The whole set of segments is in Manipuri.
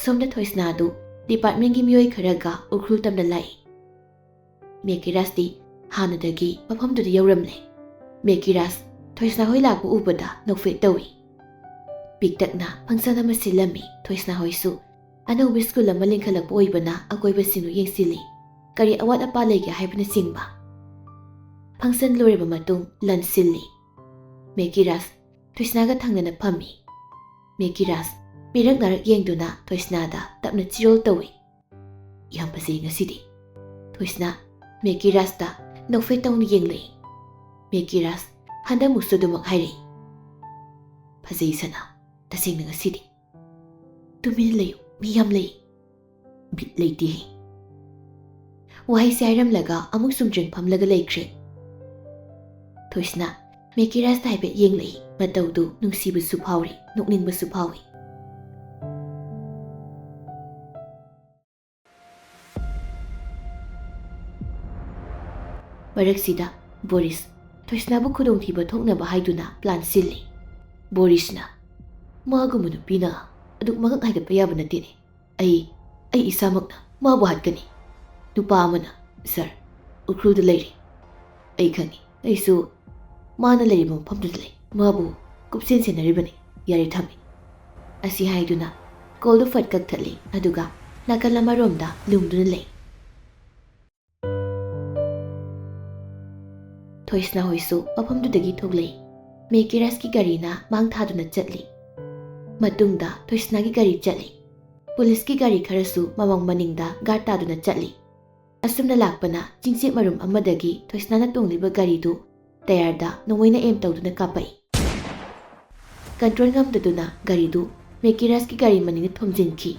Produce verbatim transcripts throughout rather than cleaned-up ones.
ꯁꯣꯝꯗ ꯊꯣꯏꯁꯅꯥꯗꯨ ꯗꯤꯄꯥꯔꯠꯃꯦꯟꯒꯤ ꯃꯤꯑꯣꯏ ꯈꯔꯒ ꯎꯈ꯭ꯔꯨꯜ ꯇꯝꯅ ꯂꯥꯛꯏ꯫ ꯃꯦꯀꯤꯔꯥꯁꯇꯤ ꯍꯥꯟꯅꯗꯒꯤ ꯃꯐꯝꯗꯨꯗ ꯌꯧꯔꯝꯂꯦ꯫ ꯃꯦꯀꯤꯔꯥꯁ ꯊꯣꯏꯁꯅꯥ ꯍꯣꯏ ꯂꯥꯛꯄ ꯎꯕꯗ ꯅꯣꯛꯐꯦꯠ ꯇꯧꯏ꯫ ꯄꯤꯛꯇꯛꯅ ꯐꯪꯁꯟ ꯑꯃ ꯁꯤꯜꯂꯝꯃꯤ꯫ ꯊꯣꯏꯁꯅꯥ ꯍꯣꯏꯁꯨ ꯑꯅꯧꯕ ꯁ꯭ꯀꯨꯜ ꯑꯃ ꯂꯤꯡꯈꯠꯂꯛꯄ ꯑꯣꯏꯕꯅ ꯑꯀꯣꯏꯕꯁꯤꯡꯗꯨ ꯌꯦꯡꯁꯤꯜꯂꯤ꯫ ꯀꯔꯤ ꯑꯋꯥꯠ ꯑꯄꯥ ꯂꯩꯒꯦ ꯍꯥꯏꯕꯅꯆꯤꯡꯕ꯫ ꯐꯪꯁꯟ ꯂꯣꯏꯔꯕ ꯃꯇꯨꯡ ꯂꯟꯆ ꯁꯤꯜꯂꯤ꯫ ꯃꯦꯀꯤꯔꯥꯁ ꯊꯣꯏꯁꯅꯥꯒ ꯊꯪꯅꯅ ꯐꯝꯃꯤ꯫ ꯃꯦꯀꯤꯔꯥꯁ ꯃꯤꯔꯛ ꯅꯥꯔꯛ ꯌꯦꯡꯗꯨꯅ ꯊꯣꯏꯁꯅꯥꯗ ꯇꯞꯅ ꯆꯤꯔꯣꯜ ꯇꯧꯏ꯫ "ꯌꯥꯝ ꯐꯖꯩ ꯉꯁꯤꯗꯤ꯫" ꯊꯣꯏꯁꯅꯥ ꯃꯦꯀꯤꯔꯥꯁꯇ ꯅꯣꯛꯐꯦꯠ ꯇꯧꯅ ꯌꯦꯡꯂꯛꯏ꯫ ꯃꯦꯀꯤꯔꯥꯁ ꯍꯟꯗꯛꯃꯨꯛꯁꯨ ꯑꯗꯨꯃꯛ ꯍꯥꯏꯔꯛꯏ꯫ "ꯐꯖꯩ ꯁꯅꯥ, ꯇꯁꯦꯡꯅ ꯉꯁꯤꯗꯤ꯫ ꯇꯨꯃꯤꯟꯅ ꯂꯩꯌꯨ, ꯃꯤ ꯌꯥꯝ ꯂꯩ꯫" "ꯕꯤꯠ ꯂꯩꯇꯦꯍꯦ꯫" ꯋꯥꯍꯩꯁꯦ ꯍꯥꯏꯔꯝꯂꯒ ꯑꯃꯨꯛ ꯆꯨꯝꯗ꯭ꯔꯤꯡ ꯐꯝꯂꯒ ꯂꯩꯈ꯭ꯔꯦ꯫ ꯊꯣꯏꯁꯅꯥ ꯃꯦꯀꯤꯔꯥꯁꯇ ꯍꯥꯏꯐꯦꯠ ꯌꯦꯡꯂꯛꯏ꯫ ꯃꯇꯧꯗꯨ ꯅꯨꯡꯁꯤꯕꯁꯨ ꯐꯥꯎꯔꯤ, ꯅꯣꯛꯅꯤꯡꯕꯁꯨ ꯐꯥꯎꯏ꯫ ꯃꯔꯛꯁꯤꯗ ꯕꯣꯔꯤꯁ ꯊꯣꯏꯁꯅꯥꯕꯨ ꯈꯨꯗꯣꯡꯊꯤꯕ ꯊꯣꯛꯅꯕ ꯍꯥꯏꯗꯨꯅ ꯄ꯭ꯂꯥꯟ ꯁꯤꯜꯂꯤ꯫ ꯕꯣꯔꯤꯁꯅ, "ꯃꯥꯒꯨꯝꯕ ꯅꯨꯄꯤꯅ ꯑꯗꯨꯛ ꯃꯉꯛ ꯍꯥꯏꯒꯠꯄ ꯌꯥꯕ ꯅꯠꯇꯦꯅꯦ꯫ ꯑꯩ, ꯑꯩ ꯏꯁꯥꯃꯛꯅ ꯃꯥꯕꯨ ꯍꯥꯠꯀꯅꯤ꯫" ꯅꯨꯄꯥ ꯑꯃꯅ, "ꯁꯥꯔ, ꯎꯈ꯭ꯔꯨꯜꯗ ꯂꯩꯔꯤ꯫ ꯑꯩ ꯈꯪꯏ꯫ ꯑꯩꯁꯨ ꯃꯥꯅ ꯂꯩꯔꯤꯕ ꯃꯐꯝꯗꯨꯗ ꯂꯩ꯫ ꯃꯥꯕꯨ ꯀꯨꯞꯁꯦꯟ ꯁꯦꯟꯅꯔꯤꯕꯅꯤ꯫ ꯌꯥꯔꯦ, ꯊꯝꯃꯤ꯫" ꯑꯁꯤ ꯍꯥꯏꯗꯨꯅ ꯀꯣꯜꯗꯨ ꯐꯠ ꯀꯛꯊꯠꯂꯤ, ꯑꯗꯨꯒ ꯅꯥꯀꯜ ꯑꯃꯔꯣꯝꯗ ꯂꯨꯝꯗꯨꯅ ꯂꯩ꯫ ꯊꯣꯏꯁꯅꯥ ꯍꯣꯏꯁꯨ ꯃꯐꯝꯗꯨꯗꯒꯤ ꯊꯣꯛꯂꯛꯏ꯫ ꯃꯦꯀꯤꯔꯥꯁꯀꯤ ꯒꯥꯔꯤꯅ ꯃꯥꯡ ꯊꯥꯗꯨꯅ ꯆꯠꯂꯤ꯫ ꯃꯇꯨꯡꯗ ꯊꯣꯏꯁꯅꯥꯒꯤ ꯒꯥꯔꯤ ꯆꯠꯂꯤ꯫ ꯄꯨꯂꯤꯁꯀꯤ ꯒꯥꯔꯤ ꯈꯔꯁꯨ ꯃꯃꯥꯡ ꯃꯅꯤꯡꯗ ꯒꯥꯔꯗ ꯇꯥꯗꯨꯅ ꯆꯠꯂꯤ꯫ ꯑꯁꯨꯝꯅ ꯂꯥꯛꯄꯅ ꯆꯤꯡꯆꯦꯛ ꯃꯔꯨꯝ ꯑꯃꯗꯒꯤ ꯊꯣꯏꯁꯅꯥꯅ ꯇꯣꯡꯂꯤꯕ ꯒꯥꯔꯤꯗꯨ ꯇꯌꯥꯔꯗ ꯅꯣꯡꯃꯩꯅ ꯑꯦꯝ ꯇꯧꯗꯨꯅ ꯀꯥꯞꯄꯛꯏ꯫ ꯀꯟꯇ꯭ꯔꯣꯜ ꯉꯝꯗꯗꯨꯅ ꯒꯥꯔꯤꯗꯨ ꯃꯦꯀꯤꯔꯥꯁꯀꯤ ꯒꯥꯔꯤ ꯃꯅꯤꯡꯗ ꯊꯣꯝꯖꯤꯟꯈꯤ꯫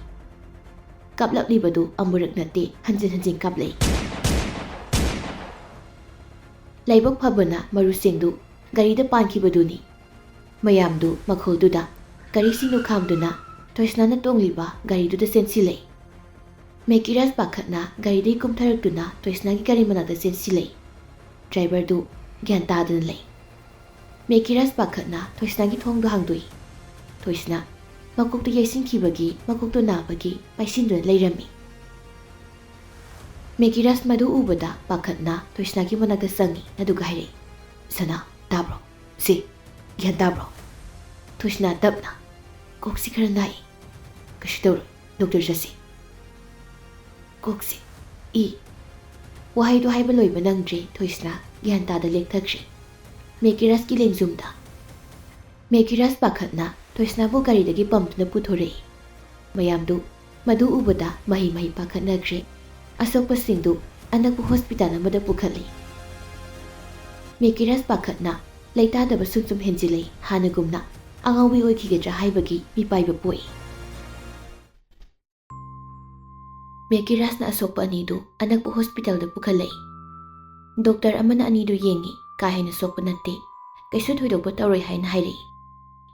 ꯀꯥꯞꯂꯛꯂꯤꯕꯗꯨ ꯑꯃꯨꯔꯛ ꯅꯠꯇꯦ, ꯍꯟꯖꯤꯟ ꯍꯟꯖꯤꯟ ꯀꯥꯞꯂꯛꯏ꯫ ꯂꯥꯏꯕꯛ ꯐꯕꯅ ꯃꯔꯨꯁꯤꯡꯗꯨ ꯒꯥꯔꯤꯗ ꯄꯥꯟꯈꯤꯕꯗꯨꯅꯤ꯫ ꯃꯌꯥꯝꯗꯨ ꯃꯈꯣꯜꯗꯨꯗ ꯒꯥꯔꯤꯁꯤꯡꯗꯨ ꯈꯥꯝꯗꯨꯅ ꯊꯣꯏꯁꯅꯥꯅ ꯇꯣꯡꯂꯤꯕ ꯒꯥꯔꯤꯗꯨꯗ ꯆꯦꯟꯁꯤꯜꯂꯛꯏ꯫ ꯃꯦꯀꯤꯔꯥꯁ ꯄꯥꯈꯠꯅ ꯒꯥꯔꯤꯗꯒꯤ ꯀꯨꯝꯊꯔꯛꯇꯨꯅ ꯊꯣꯏꯁꯅꯥꯒꯤ ꯒꯥꯔꯤ ꯃꯅꯥꯛꯇ ꯆꯦꯟꯁꯤꯜꯂꯛꯏ꯫ ꯗ꯭ꯔꯥꯏꯚꯔꯗꯨ ꯒ꯭ꯌꯥꯟ ꯇꯥꯗꯅ ꯂꯩ꯫ ꯃꯦꯀꯤꯔꯥꯁ ꯄꯥꯈꯠꯅ ꯊꯣꯏꯁꯅꯥꯒꯤ ꯊꯣꯡꯗꯨ ꯍꯥꯡꯗꯣꯛꯏ꯫ ꯊꯣꯏꯁꯅꯥ ꯃꯀꯣꯛꯇ ꯌꯩꯁꯤꯟꯈꯤꯕꯒꯤ ꯃꯀꯣꯛꯇꯨ ꯅꯥꯕꯒꯤ ꯄꯥꯏꯁꯤꯟꯗꯨꯅ ꯂꯩꯔꯝꯃꯤ꯫ ꯃꯦꯀꯤꯔꯥꯁ ꯃꯗꯨ ꯎꯕꯗ ꯄꯥꯈꯠꯅ ꯊꯣꯏꯁꯅꯥꯒꯤ ꯃꯅꯥꯛꯇ ꯆꯪꯉꯤ, ꯑꯗꯨꯒ ꯍꯥꯏꯔꯛꯏ, "ꯁꯅꯥ, ꯇꯥꯕ꯭ꯔꯣ? ꯁꯤ, ꯒ꯭ꯌꯥꯟ ꯇꯥꯕ꯭ꯔꯣ?" ꯊꯣꯏꯁꯅꯥ ꯇꯞꯅ, "ꯀꯣꯛꯁꯤ ꯈꯔ ꯅꯥꯏ꯫ ꯀꯩꯁꯨ ꯇꯧꯔꯣꯏ, ꯗꯣꯛꯇꯔ ꯆꯠꯁꯤ꯫" "ꯀꯣꯛꯁꯤ, ꯏ꯫" ꯋꯥꯍꯩꯗꯨ ꯍꯥꯏꯕ ꯂꯣꯏꯕ ꯅꯪꯗ꯭ꯔꯤ, ꯊꯣꯏꯁꯅꯥ ꯒ꯭ꯌꯥꯟ ꯇꯥꯗ ꯂꯦꯛꯊꯈ꯭ꯔꯦ꯫ ꯃꯦꯀꯤꯔꯥꯁꯀꯤ ꯂꯦꯡꯖꯨꯝꯗ꯫ ꯃꯦꯀꯤꯔꯥꯁ ꯄꯥꯈꯠꯅ ꯊꯣꯏꯁꯅꯥꯕꯨ ꯒꯥꯔꯤꯗꯒꯤ ꯄꯝꯗꯨꯅ ꯄꯨꯊꯣꯔꯛꯏ꯫ ꯃꯌꯥꯝꯗꯨ ꯃꯗꯨ ꯎꯕꯗ ꯃꯍꯩ ꯃꯍꯩ ꯄꯥꯈꯠꯅꯈ꯭ꯔꯦ꯫ ꯑꯁꯣꯛꯄꯁꯤꯡꯗꯨ ꯑꯅꯛꯄ ꯍꯣꯁꯄꯤꯇꯥꯜ ꯑꯃꯗ ꯄꯨꯈꯠꯂꯤ꯫ ꯃꯦꯀꯤꯔꯥꯁ ꯄꯥꯈꯠꯅ ꯂꯩꯇꯥꯗꯕ ꯁꯨꯝ ꯁꯨꯝ ꯍꯦꯟꯖꯤꯜꯂꯛꯏ, ꯍꯥꯟꯅꯒꯨꯝꯅ ꯑꯉꯥꯎꯕꯤ ꯑꯣꯏꯈꯤꯒꯗ꯭ꯔꯥ ꯍꯥꯏꯕꯒꯤ ꯃꯤꯄꯥꯏꯕ ꯄꯣꯛꯏ꯫ ꯃꯦꯀꯤꯔꯥꯁꯅ ꯑꯁꯣꯛꯄ ꯑꯅꯤꯗꯨ ꯑꯅꯛꯄ ꯍꯣꯁꯄꯤꯇꯥꯜꯗ ꯄꯨꯈꯠꯂꯛꯏ꯫ ꯗꯣꯛꯇꯔ ꯑꯃꯅ ꯑꯅꯤꯗꯨ ꯌꯦꯡꯉꯤ, ꯀꯥ ꯍꯦꯟꯅ ꯁꯣꯛꯄ ꯅꯠꯇꯦ, ꯀꯩꯁꯨ ꯊꯣꯏꯗꯣꯛꯄ ꯇꯧꯔꯣꯏ ꯍꯥꯏꯅ ꯍꯥꯏꯔꯛꯏ꯫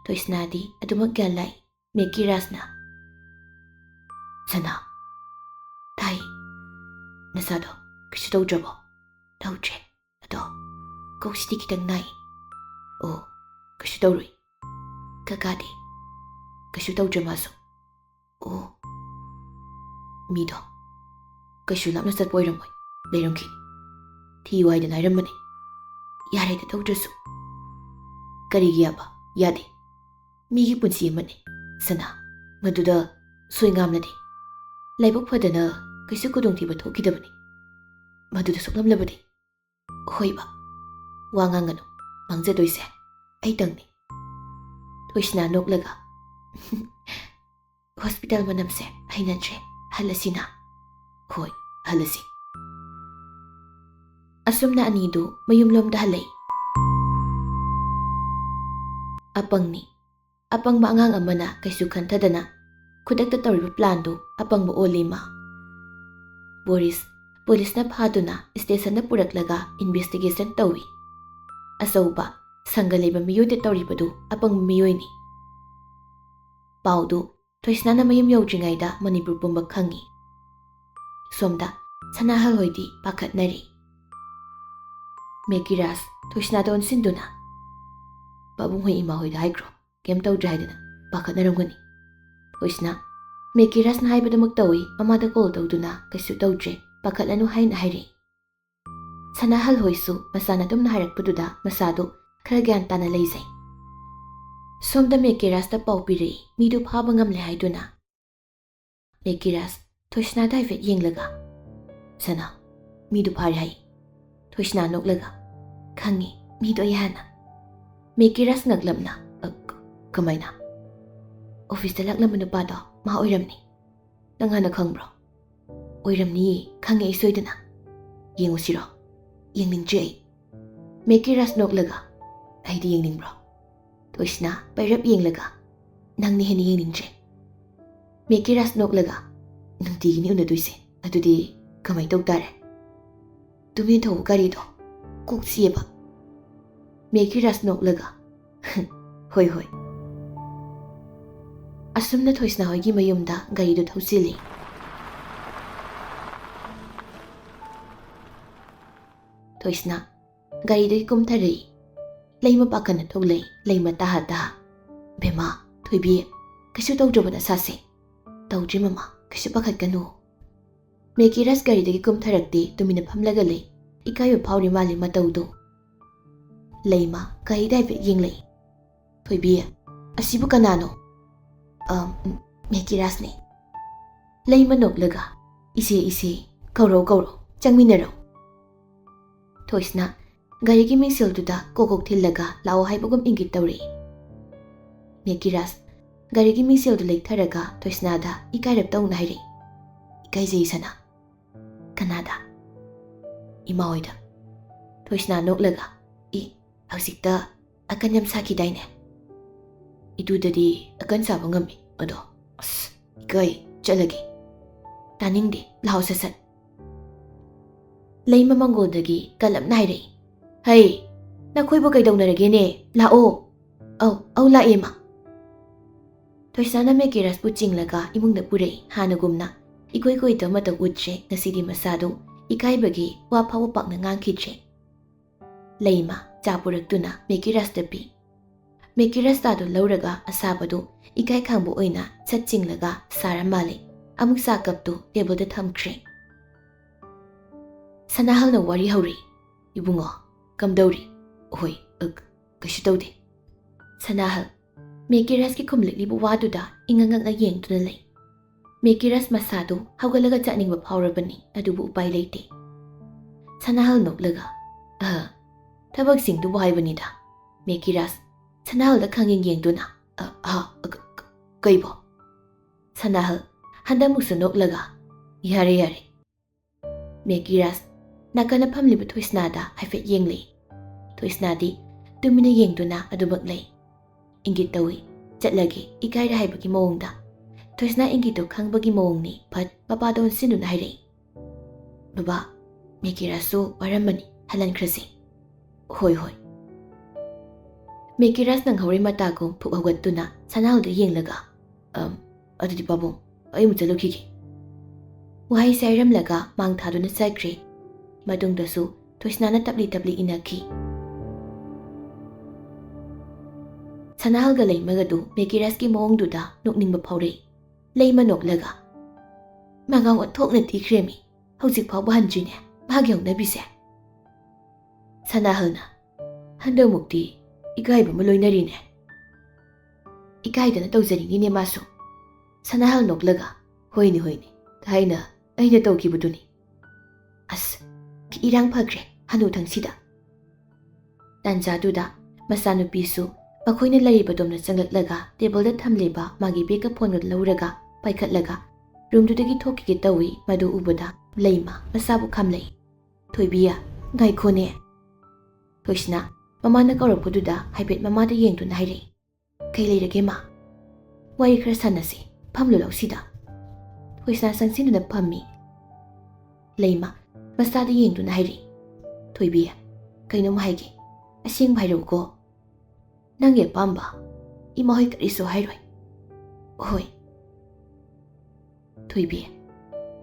ꯊꯣꯏꯁꯅꯥꯗꯤ ꯑꯗꯨꯃꯛ ꯒ꯭ꯌꯥꯟ ꯂꯥꯛꯏ꯫ ꯃꯦꯀꯤꯔꯥꯁꯅ, "ꯁꯅꯥ, ꯇꯥꯏ, ꯅꯁꯥꯗꯣ ꯀꯩꯁꯨ ꯇꯧꯗ꯭ꯔꯕꯣ?" "ꯇꯧꯗ꯭ꯔꯦ, ꯑꯗꯣ ꯀꯣꯛꯁꯤꯗꯤ ꯈꯤꯇꯪ ꯅꯥꯏ꯫" "ꯑꯣ, ꯀꯩꯁꯨ ꯇꯧꯔꯣꯏ꯫ ꯀꯀꯥꯗꯤ?" "ꯀꯩꯁꯨ ꯇꯧꯗ꯭ꯔꯦ ꯃꯥꯁꯨ꯫" "ꯑꯣ, ꯃꯤꯗꯣ ꯀꯩꯁꯨ ꯂꯥꯞꯅ ꯆꯠꯄ ꯑꯣꯏꯔꯝꯃꯣꯏ, ꯂꯩꯔꯝꯈꯤꯅꯤ꯫ ꯊꯤꯌꯨ ꯍꯥꯏꯗꯅ ꯍꯥꯏꯔꯝꯕꯅꯤ꯫ ꯌꯥꯔꯦꯗ, ꯇꯧꯗ꯭ꯔꯁꯨ꯫" "ꯀꯔꯤꯒꯤ ꯌꯥꯕ? ꯌꯥꯗꯦ꯫ ꯃꯤꯒꯤ ꯄꯨꯟꯁꯤ ꯑꯃꯅꯤ, ꯁꯅꯥ꯫ ꯃꯗꯨꯗ ꯁꯣꯏ ꯉꯥꯝꯂꯗꯤ, ꯂꯥꯏꯕꯛ ꯐꯗꯅ ꯀꯩꯁꯨ ꯈꯨꯗꯣꯡꯊꯤꯕ ꯊꯣꯛꯈꯤꯗꯕꯅꯤ꯫ ꯃꯗꯨꯗ ꯁꯣꯛꯂꯝꯂꯕꯗꯤ?" "ꯍꯣꯏꯕ, ꯋꯥ ꯉꯥꯡꯒꯅꯨ꯫ ꯃꯥꯡꯖꯗꯣꯏꯁꯦ ꯑꯩꯇꯪꯅꯤ꯫" ꯊꯣꯏꯁꯅꯥ ꯅꯣꯛꯂꯒ, "ꯍꯣꯁꯄꯤꯇꯥꯜ ꯃꯅꯝꯁꯦ ꯍꯩꯅꯗ꯭ꯔꯦ, ꯍꯜꯂꯁꯤꯅ꯫" "ꯍꯣꯏ, ꯍꯜꯂꯁꯤ꯫" ꯑꯁꯨꯝꯅ ꯑꯅꯤꯗꯨ ꯃꯌꯨꯝꯂꯣꯝꯗ ꯍꯜꯂꯛꯏ꯫ ꯑꯄꯪꯅꯤ꯫ ꯑꯄꯪꯕ ꯑꯉꯥꯡ ꯑꯃꯅ ꯀꯩꯁꯨ ꯈꯟꯊꯗꯅ ꯈꯨꯗꯛꯇ ꯇꯧꯔꯤꯕ ꯄ꯭ꯂꯥꯟꯗꯨ ꯑꯄꯪꯕ ꯑꯣꯜꯂꯤ ꯃꯥ꯫ ꯕꯣꯔꯤꯁ ꯄꯨꯂꯤꯁꯅ ꯐꯥꯗꯨꯅ ꯁ꯭ꯇꯦꯁꯟꯗ ꯄꯨꯔꯛꯂꯒ ꯏꯟꯚꯦꯁꯇꯤꯒꯦꯁꯟ ꯇꯧꯏ꯫ ꯑꯆꯧꯕ ꯁꯪꯒ ꯂꯩꯕ ꯃꯤꯑꯣꯏꯗ ꯇꯧꯔꯤꯕꯗꯨ ꯑꯄꯪꯕ ꯃꯤꯑꯣꯏꯅꯤ꯫ ꯄꯥꯎꯗꯨ ꯊꯣꯏꯁꯅꯥꯅ ꯃꯌꯨꯝ ꯌꯧꯗ꯭ꯔꯤꯉꯩꯗ ꯃꯅꯤꯄꯨꯔ ꯄꯨꯝꯕ ꯈꯪꯏ꯫ ꯁꯣꯝꯗ ꯁꯅꯥꯍꯜ ꯍꯣꯏꯗꯤ ꯄꯥꯈꯠꯅꯔꯤ꯫ ꯃꯦꯀꯤꯔꯥꯖ ꯊꯣꯏꯁꯅꯥꯗ ꯑꯣꯟꯁꯤꯟꯗꯨꯅ, "ꯄꯥꯕꯨꯡ ꯍꯣꯏ ꯏꯃꯥ ꯍꯣꯏꯗ ꯍꯥꯏꯈ꯭ꯔꯣ, ꯀꯩꯝ ꯇꯧꯗ꯭ꯔꯦ ꯍꯥꯏꯗꯅ ꯄꯥꯈꯠꯅꯔꯝꯒꯅꯤ꯫ ꯊꯣꯏꯁꯅꯥ, "ꯃꯦꯀꯤꯔꯥꯖꯅ ꯍꯥꯏꯕꯗꯨꯃꯛ ꯇꯧꯏ, ꯃꯃꯥꯗ ꯀꯣꯜ ꯇꯧꯗꯨꯅ ꯀꯩꯁꯨ ꯇꯧꯗ꯭ꯔꯦ, ꯄꯥꯈꯠꯂꯅꯨ" ꯍꯥꯏꯅ ꯍꯥꯏꯔꯛꯏ꯫ ꯁꯅꯥꯍꯜ ꯍꯣꯏꯁꯨ ꯃꯆꯥꯅ ꯑꯗꯨꯝꯅ ꯍꯥꯏꯔꯛꯄꯗꯨꯗ ꯃꯁꯥꯗꯨ ꯈꯔ ꯒ꯭ꯌꯥꯟ ꯇꯥꯅ ꯂꯩꯖꯩ꯫ ꯁꯣꯝꯗ ꯃꯦꯀꯤꯔꯥꯖꯇ ꯄꯥꯎ ꯄꯤꯔꯛꯏ, ꯃꯤꯗꯨ ꯐꯥꯕ ꯉꯝꯂꯦ ꯍꯥꯏꯗꯨꯅ꯫ ꯃꯦꯀꯤꯔꯥꯖ ꯊꯣꯏꯁꯅꯥꯗ ꯍꯥꯏꯐꯦꯠ ꯌꯦꯡꯂꯒ, "ꯁꯅꯥ, ꯃꯤꯗꯨ ꯐꯥꯔꯦ ꯍꯥꯏ?" ꯊꯣꯏꯁꯅꯥ ꯅꯣꯛꯂꯒ, "ꯈꯪꯉꯤ, ꯃꯤꯗꯣ ꯑꯩ ꯍꯥꯟꯅ"꯫ ꯃꯦꯀꯤꯔꯥꯖ ꯉꯛꯂꯞꯅ, "ꯑ, ꯀ-, ꯀꯃꯥꯏꯅ?" "ꯑꯣꯐꯤꯁꯇ ꯂꯥꯛꯂꯝꯕ ꯅꯨꯄꯥꯗꯣ ꯃꯥ ꯑꯣꯏꯔꯝꯅꯤ꯫ ꯅꯪ ꯍꯥꯟꯅ ꯈꯪꯕ꯭ꯔꯣ?" "ꯑꯣꯏꯔꯝꯅꯤꯌꯦ, ꯈꯪꯉꯦ ꯑꯩ ꯁꯣꯏꯗꯅ꯫ ꯌꯦꯡꯉꯨꯁꯤꯔꯣ?" "ꯌꯦꯡꯅꯤꯡꯗ꯭ꯔꯦ ꯑꯩ"꯫ ꯃꯦꯀꯤꯔꯥꯖ ꯅꯣꯛꯂꯒ, "ꯑꯩꯗꯤ ꯌꯦꯡꯅꯤꯡꯕ꯭ꯔꯣ?" ꯊꯣꯏꯁꯅꯥ ꯄꯩꯔꯞ ꯌꯦꯡꯂꯒ, "ꯅꯪꯅ ꯍꯦꯟꯅ ꯌꯦꯡꯅꯤꯡꯗ꯭ꯔꯦ"꯫ ꯃꯦꯀꯤꯔꯥꯖ ꯅꯣꯛꯂꯒ, "ꯅꯨꯡꯇꯤꯒꯤꯅꯤ ꯎꯅꯗꯣꯏꯁꯦ, ꯑꯗꯨꯗꯤ ꯀꯃꯥꯏ ꯇꯧ ꯇꯥꯔꯦ?" "ꯇꯨꯃꯤꯟ ꯊꯧꯕ ꯒꯥꯔꯤꯗꯣ, ꯀꯣꯛ ꯆꯤꯛꯑꯦꯕ"꯫ ꯃꯦꯀꯤꯔꯥꯖ ꯅꯣꯛꯂꯒ, "ꯍꯣꯏ, ꯍꯣꯏ"꯫ ꯑꯁꯨꯝꯅ ꯊꯣꯏꯁꯅꯥ ꯍꯣꯏꯒꯤ ꯃꯌꯨꯝꯗ ꯒꯥꯔꯤꯗꯨ ꯊꯧꯆꯤꯜꯂꯤ꯫ ꯊꯣꯏꯁꯅꯥ ꯒꯥꯔꯤꯗꯒꯤ ꯀꯨꯝꯊꯔꯛꯏ꯫ ꯂꯩꯃ ꯄꯥꯈꯠꯅ ꯊꯣꯛꯂꯛꯏ, ꯂꯩꯃ ꯇꯍꯥ ꯇꯍꯥ꯫ "ꯕꯦꯝꯃ, ꯊꯣꯏꯕꯤ, ꯀꯩꯁꯨ ꯇꯧꯗ꯭ꯔꯕ ꯅꯁꯥꯁꯦ?" "ꯇꯧꯗ꯭ꯔꯤ ꯃꯃꯥ, ꯀꯩꯁꯨ ꯄꯥꯈꯠꯀꯅꯨ"꯫ ꯃꯦꯀꯤꯔꯥꯖ ꯒꯥꯔꯤꯗꯒꯤ ꯀꯨꯝꯊꯔꯛꯇꯦ, ꯇꯨꯃꯤꯟꯅ ꯐꯝꯂꯒ ꯂꯩ꯫ ꯏꯀꯥꯏꯕ ꯐꯥꯎꯔꯤ ꯃꯥꯜꯂꯤ ꯃꯇꯧꯗꯨ꯫ ꯂꯩꯃ ꯒꯥꯔꯤꯗ ꯍꯥꯏꯐꯦꯠ ꯌꯦꯡꯂꯛꯏ꯫ "ꯊꯣꯏꯕꯤ, ꯑꯁꯤꯕꯨ ꯀꯅꯥꯅꯣ?" "ꯑ, ꯎꯝ, ꯃꯦꯀꯤꯔꯥꯖꯅꯤ"꯫ ꯂꯩꯃ ꯅꯣꯛꯂꯒ, "ꯏꯆꯦ, ꯏꯆꯦ, ꯀꯧꯔꯣ, ꯀꯧꯔꯣ, ꯆꯪꯃꯤꯟꯅꯔꯣ"꯫ ꯊꯣꯏꯁꯅꯥ ꯒꯥꯔꯤꯒꯤ ꯃꯤꯡꯁꯦꯜꯗꯨꯗ ꯀꯣꯛ ꯀꯣꯛ ꯊꯤꯜꯂꯒ ꯂꯥꯛꯑꯣ ꯍꯥꯏꯕꯒꯨꯝ ꯏꯪꯒꯤꯠ ꯇꯧꯔꯛꯏ꯫ ꯃꯦꯀꯤꯔꯥꯖ ꯒꯥꯔꯤꯒꯤ ꯃꯤꯡꯁꯦꯜꯗꯨ ꯂꯩꯊꯔꯒ ꯊꯣꯏꯁꯅꯥꯗ ꯏꯀꯥꯏꯔꯞ ꯇꯧꯅ ꯍꯥꯏꯔꯛꯏ, "ꯏꯀꯥꯏꯖꯩ ꯁꯅꯥ"꯫ "ꯀꯅꯥꯗ?" "ꯏꯃꯥ ꯍꯣꯏꯗ"꯫ ꯊꯣꯏꯁꯅꯥ ꯅꯣꯛꯂꯒ, "ꯏ, ꯍꯧꯖꯤꯛꯇ ꯑꯀꯟ ꯌꯥꯝ ꯁꯥꯈꯤꯗꯥꯏꯅꯦ?" "ꯏꯇꯨꯗꯗꯤ ꯑꯀꯟ ꯁꯥꯕ ꯉꯝꯃꯤ ꯑꯗꯣ꯫ ꯑꯁ, ꯏꯀꯥꯏ, ꯆꯠꯂꯒꯦ"꯫ "ꯇꯥꯅꯤꯡꯗꯦ, ꯂꯥꯛꯑꯣ ꯁꯠ ꯁꯠ"꯫ ꯂꯩꯃ ꯃꯪꯒꯣꯜꯗꯒꯤ ꯀꯜꯂꯞꯅ ꯍꯥꯏꯔꯛꯏ, "ꯍꯩ, ꯅꯈꯣꯏꯕꯨ ꯀꯩꯗꯧꯅꯔꯒꯦꯅꯦ? ꯂꯥꯛꯑꯣ"꯫ "ꯑꯧ, ꯑꯧ, ꯂꯥꯛꯑꯦ, ꯃꯥ"꯫ ꯊꯣꯏꯁꯅꯥꯅ ꯃꯦꯀꯤꯔꯥꯖꯄꯨ ꯆꯤꯡꯂꯒ ꯏꯃꯨꯡꯗ ꯄꯨꯔꯛꯏ꯫ ꯍꯥꯟꯅꯒꯨꯝꯅ ꯏꯀꯣꯏ ꯀꯣꯏꯗꯕ ꯃꯇꯧ ꯎꯠꯇ꯭ꯔꯦ꯫ ꯉꯁꯤꯗꯤ ꯃꯁꯥꯗꯨ ꯏꯀꯥꯏꯕꯒꯤ ꯋꯥ ꯐꯥꯎꯕ ꯄꯥꯛꯅ ꯉꯥꯡꯈꯤꯗ꯭ꯔꯦ꯫ ꯂꯩꯃ ꯆꯥ ꯄꯨꯔꯛꯇꯨꯅ ꯃꯦꯀꯤꯔꯥꯖꯇ ꯄꯤ꯫ ꯃꯦꯀꯤꯔꯁꯇꯥꯗꯨ ꯂꯧꯔꯒ ꯑꯁꯥꯕꯗꯨ ꯏꯀꯥꯏ ꯈꯪꯕ ꯑꯣꯏꯅ ꯁꯠ ꯆꯤꯡꯂꯒ ꯁꯥꯔ ꯃꯥꯜꯂꯦ꯫ ꯑꯃꯨꯛ ꯆꯥ ꯀꯞꯇꯨ ꯇꯦꯕꯜꯗ ꯊꯝꯈ꯭ꯔꯦ꯫ ꯁꯅꯥꯍꯜꯅ ꯋꯥꯔꯤ ꯍꯧꯔꯛꯏ꯫ "ꯏꯕꯨꯡꯉꯣ, ꯀꯝꯗꯧꯔꯤ?" "ꯍꯣꯏ, ꯑ, ꯀꯩꯁꯨ ꯇꯧꯗꯦ꯫" ꯁꯅꯥꯍꯜ ꯃꯦꯀꯤꯔꯁꯀꯤ ꯈꯨꯝꯂꯛꯂꯤꯕ ꯋꯥꯗꯨꯗ ꯏꯉꯛ ꯉꯛꯅ ꯌꯦꯡꯗꯨꯅ ꯂꯩ꯫ ꯃꯦꯀꯤꯔꯁ ꯃꯁꯥꯗꯨ ꯍꯧꯒꯠꯂꯒ ꯆꯠꯅꯤꯡꯕ ꯐꯥꯎꯔꯕꯅꯤ, ꯑꯗꯨꯕꯨ ꯎꯄꯥꯏ ꯂꯩꯇꯦ꯫ ꯁꯅꯥꯍꯜ ꯅꯣꯛꯂꯒ, "ꯑꯍ, ꯊꯕꯛꯁꯤꯡꯗꯨꯕꯨ ꯍꯥꯏꯕꯅꯤꯗ꯫" ꯃꯦꯀꯤꯔꯁ ꯁꯅꯥꯍꯜꯗ ꯈꯪꯌꯦꯡ ꯌꯦꯡꯗꯨꯅ, "ꯑ, ꯑꯍ, ꯑ, ꯀ-, ꯀ-, ꯀꯩꯕꯣ?" ꯁꯅꯥꯍꯜ ꯍꯟꯗꯛꯃꯨꯛꯁꯨ ꯅꯣꯛꯂꯒ, "ꯌꯥꯔꯦ, ꯌꯥꯔꯦ꯫" ꯃꯦꯀꯤꯔꯁ ꯅꯥꯀꯟꯗ ꯐꯝꯂꯤꯕ ꯊꯣꯏꯁꯅꯥꯗ ꯍꯥꯏꯐꯦꯠ ꯌꯦꯡꯂꯤ꯫ ꯊꯣꯏꯁꯅꯥꯗꯤ ꯇꯨꯃꯤꯟꯅ ꯌꯦꯡꯗꯨꯅ ꯑꯗꯨꯃꯛ ꯂꯩ꯫ ꯏꯪꯒꯤꯠ ꯇꯧꯏ꯫ ꯆꯠꯂꯒꯦ, ꯏꯀꯥꯏꯔꯦ ꯍꯥꯏꯕꯒꯤ ꯃꯑꯣꯡꯗ꯫ ꯊꯣꯏꯁꯅꯥ ꯏꯪꯒꯤꯠꯇꯨ ꯈꯪꯕꯒꯤ ꯃꯑꯣꯡꯅꯤ꯫ ꯐꯠ ꯃꯄꯥꯗ ꯑꯣꯟꯁꯤꯟꯗꯨꯅ ꯍꯥꯏꯔꯛꯏ, "ꯕꯕꯥ, ꯃꯦꯀꯤꯔꯁꯁꯨ ꯋꯥꯔꯝꯃꯅꯤ, ꯍꯜꯍꯟꯈ꯭ꯔꯁꯤ꯫" "ꯍꯣꯏ, ꯍꯣꯏ꯫" ꯃꯦꯀꯤꯔꯁ ꯅꯪꯍꯧꯔꯤ ꯃꯇꯥꯒꯨꯝ ꯐꯨꯛ ꯍꯧꯒꯠꯇꯨꯅ ꯁꯅꯥꯍꯜꯗ ꯌꯦꯡꯂꯒ, "ꯑꯝ, ꯑꯗꯨꯗꯤ ꯄꯥꯕꯨꯡ, ꯑꯩ ꯑꯃꯨꯛ ꯆꯠꯂꯨꯈꯤꯒꯦ꯫" ꯋꯥꯍꯩꯁꯦ ꯍꯥꯏꯔꯝꯂꯒ ꯃꯥꯡ ꯊꯥꯗꯨꯅ ꯆꯠꯈ꯭ꯔꯦ꯫ ꯃꯇꯨꯡꯗꯁꯨ ꯊꯣꯏꯁꯅꯥꯅ ꯇꯞꯂꯤ ꯇꯞꯂꯤ ꯏꯟꯅꯈꯤ꯫ ꯁꯅꯥꯍꯜꯒ ꯂꯩꯃꯒꯗꯨ ꯃꯦꯀꯤꯔꯁꯀꯤ ꯃꯑꯣꯡꯗꯨꯗ ꯅꯣꯛꯅꯤꯡꯕ ꯐꯥꯎꯔꯛꯏ꯫ ꯂꯩꯃ ꯅꯣꯛꯂꯒ, "ꯃꯉꯥꯎ ꯑꯣꯟꯊꯣꯛꯅ ꯊꯤꯈ꯭ꯔꯦꯃꯤ, ꯍꯧꯖꯤꯛ ꯐꯥꯎꯕ ꯍꯟꯗ꯭ꯔꯤꯅꯦ ꯃꯥꯒꯤ ꯍꯧꯅꯕꯤꯁꯦ꯫" ꯁꯅꯥꯍꯜꯅ, "ꯍꯟꯗꯛꯃꯨꯛꯇꯤ ꯏꯀꯥꯏꯕ ꯑꯃ ꯂꯣꯏꯅꯔꯤꯅꯦ꯫" "ꯏꯀꯥꯏꯗꯅ ꯇꯧꯖꯔꯤꯅꯤꯅꯦ ꯃꯥꯁꯨ꯫" ꯁꯅꯥꯍꯜ ꯅꯣꯛꯂꯒ, "ꯍꯣꯏꯅꯦ, ꯍꯣꯏꯅꯦ, ꯊꯥꯏꯅ ꯑꯩꯅ ꯇꯧꯈꯤꯕꯗꯨꯅꯤ꯫" ꯑꯁ, ꯏꯔꯥꯡ ꯐꯈ꯭ꯔꯦ ꯍꯅꯨꯊꯪꯁꯤꯗ꯫ ꯇꯥꯟꯖꯥꯗꯨꯗ ꯃꯆꯥꯅꯨꯄꯤꯁꯨ ꯃꯈꯣꯏꯅ ꯂꯩꯔꯤꯕꯗꯣꯝꯗ ꯆꯪꯂꯛꯂꯒ ꯇꯦꯕꯜꯗ ꯊꯝꯂꯤꯕ ꯃꯥꯒꯤ ꯕꯦꯒꯀ ꯐꯣꯟꯒ ꯂꯧꯔꯒ ꯄꯥꯏꯈꯠꯂꯒ ꯔꯨꯝꯗꯨꯗꯒꯤ ꯊꯣꯛꯈꯤꯒꯦ ꯇꯧꯏ꯫ ꯃꯗꯨ ꯎꯕꯗ ꯂꯩꯃ ꯃꯁꯥꯕꯨ ꯈꯥꯝꯂꯛꯏ꯫ "ꯊꯣꯏꯕꯤ, ꯉꯥꯏꯈꯣꯅꯦ꯫" ꯊꯣꯏꯁꯅꯥ ꯃꯃꯥꯅ ꯀꯧꯔꯛꯄꯗꯨꯗ ꯍꯥꯏꯐꯦꯠ ꯃꯃꯥꯗ ꯌꯦꯡꯗꯨꯅ ꯍꯥꯏꯔꯛꯏ, "ꯀꯩ ꯂꯩꯔꯒꯦ ꯃꯥ?" "ꯋꯥꯔꯤ ꯈꯔ ꯁꯥꯟꯅꯁꯤ, ꯐꯝꯂꯨ ꯂꯧꯁꯤꯗ꯫" ꯊꯣꯏꯁꯅꯥ ꯆꯪꯁꯤꯟꯗꯨꯅ ꯐꯝꯃꯤ꯫ ꯂꯩꯃ ꯃꯆꯥꯗ ꯌꯦꯡꯗꯨꯅ ꯍꯥꯏꯔꯛꯏ, "ꯊꯣꯏꯕꯤ, ꯀꯩꯅꯣꯝ ꯍꯥꯏꯒꯦ, ꯑꯁꯦꯡꯕ ꯍꯥꯏꯔꯛꯎꯀꯣ꯫ ꯅꯪꯒꯤ ꯑꯄꯥꯝꯕ ꯏꯃꯥ ꯍꯣꯏ ꯀꯔꯤꯁꯨ ꯍꯥꯏꯔꯣꯏ꯫" "ꯍꯣꯏ꯫" "ꯊꯣꯏꯕꯤ,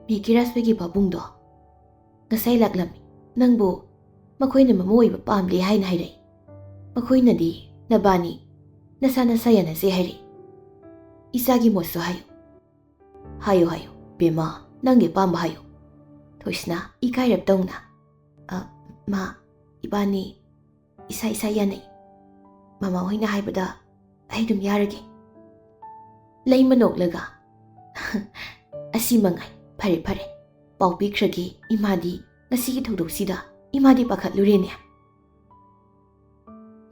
ꯃꯦꯀꯤꯔꯥꯖ ꯍꯣꯏꯒꯤ ꯄꯥꯕꯨꯡꯗꯣ ꯉꯁꯥꯏ ꯂꯥꯛꯂꯝꯃꯤ꯫ ꯅꯪꯕꯨ ꯃꯈꯣꯏꯅ ꯃꯃꯧ ꯑꯣꯏꯕ ꯄꯥꯝꯗꯦ ꯍꯥꯏꯅ ꯍꯥꯏꯔꯛꯏ꯫ ꯃꯈꯣꯏꯅꯗꯤ ꯅꯕꯥꯅꯤ ꯅꯁꯥ ꯅꯁꯥ ꯌꯥꯅꯁꯦ ꯍꯥꯏꯔꯦ꯫ ꯏꯆꯥꯒꯤ ꯃꯣꯠꯁꯨ ꯍꯥꯏꯌꯨ꯫ ꯍꯥꯏꯌꯨ ꯍꯥꯏꯌꯨ, ꯕꯦꯝꯃ, ꯅꯪꯒꯤ ꯑꯄꯥꯝꯕ ꯍꯥꯏꯌꯨ꯫ ꯊꯣꯏꯁꯅꯥ ꯏꯀꯥꯏꯔꯞ ꯇꯧꯅ, "ꯑ, ꯃꯥ, ꯏꯕꯥꯅꯤ ꯏꯁꯥ ꯏꯁꯥ ꯌꯥꯅꯩ꯫ ꯃꯃꯥ ꯍꯣꯏꯅ ꯍꯥꯏꯕꯗ ꯑꯩ ꯑꯗꯨꯝ ꯌꯥꯔꯒꯦ"꯫ ꯂꯩꯃ ꯅꯣꯛꯂꯒ, "ꯑꯁꯤ ꯃꯉꯥꯏ, ꯐꯔꯦ ꯐꯔꯦ, ꯄꯥꯎ ꯄꯤꯈ꯭ꯔꯒꯦ꯫ ꯏꯃꯥꯗꯤ ꯉꯁꯤꯒꯤ ꯊꯧꯗꯣꯛꯁꯤꯗ ꯏꯃꯥꯗꯤ ꯄꯥꯈꯠꯂꯨꯔꯦꯅꯦ"꯫